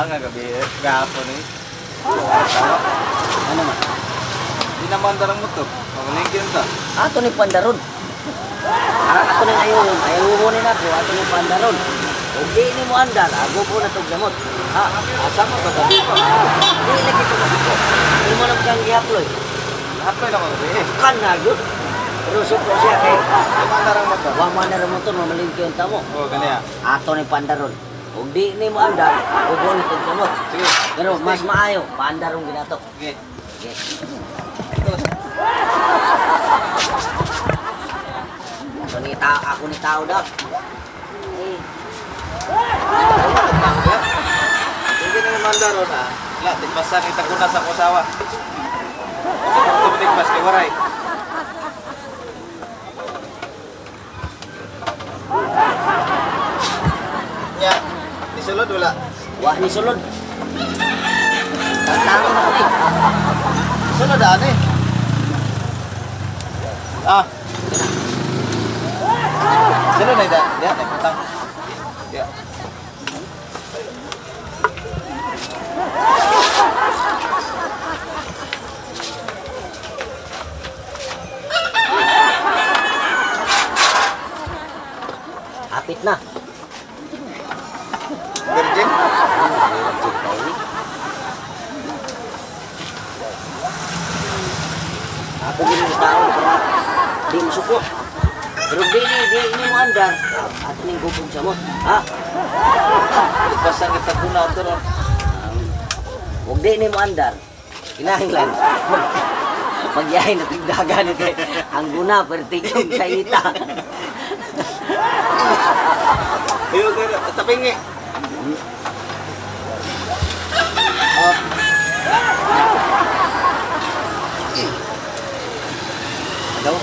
Nga gabi, gahapon eh. Tama. Ano man? Di naman darang motor. Mamalingkin ta. Ato ni pandaron. Ah, ato nang ayaw, ayaw ni nako, ato ni pandaron. Ug di ni mo andar, ago po na tog gamot. Ha? Asa mo ba? Di lagi ko ko. Di mo nang kang gihaploy. Haploy na ko gabi eh. Kan na gyud. Pero suko siya kay Di man darang motor. wa man na motor mamalingki unta mo. Oh, gani ah. Ato ni pandaron. Ug di ni mo andar, ubo ni tog gamot. Sige. Pero mas maayo, pandaron ginato. Sige. Okay. Ito. Ako ni tao, ako ni tao daw. Eh, Sige na naman daron ah. La, tigbasan kita kuna sa kusawa. Sa kung tumitigpas kay waray. Nya, isulod wala. Wa ni sulod. Tao na kami. Isulod ah, eh. Ah. Sulod na ida. Diya, nagputang. Diya. Apit na. Virgin. Ako gini ni tao pero di mo suko. Pero di ni mo andar. Ato ning gubog sa mo. Ha? Tigbasan kita kuna ito ron. Ug di ni mo andar. Kinahanglan magyahin na tigdagan ni kay ang guna perti yung sa ita. Ayun, pero tapingi. Ah. Daw.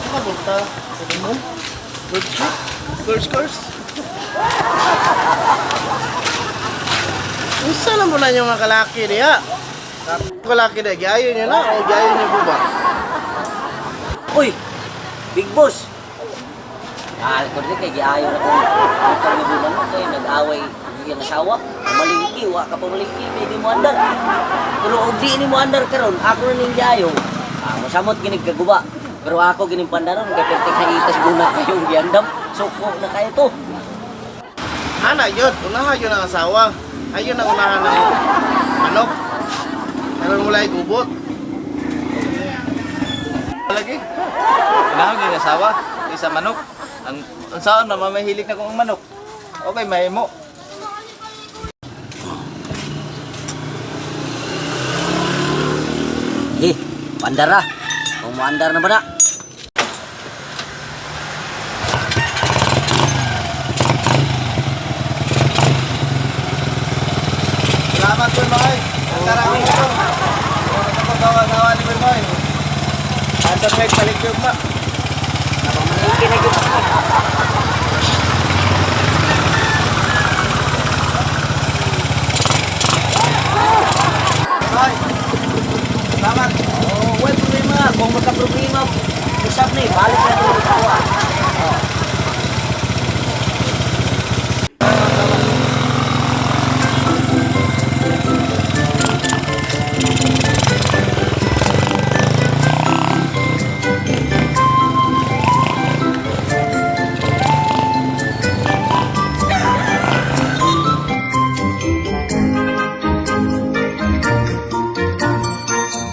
Ano ba mo? Good shit. Course, course. Unsa na mo na yung mga kalaki diha? Kalaki diha, giayo niyo na o giayo niyo po ba? Uy! Big Boss! Ko rin kay giayo na kung motor ni Buman mo kay nag-away iyang asawa. Malingki, wa ka pa malingki, kay di mo andar. Pero og di ni mo andar karon, ako na ning giayo. Ah, mosamot ginig kaguba. Pero ako gining pandaron kay perti kay itas guna kayong giandam. Suko na kayo to. Ana yun, unahan yun ang asawa. Ayun ang unahan ng manok. Karon wala ay gubot. Lagi. Unahan yung asawa, isa manok. Ang saan na mamahilig na kong manok. Okay, mahimo. Eh, pandara. Kung moandar na ba na? Salamat po, Moy. Ang tarang mo. Ang asawa ni Boy. Asa may palit yung ma. Malingki na gyud ako. Moy. Salamat. Oh, wala problema. Kung magka-problema, usap na eh. Balik na ito.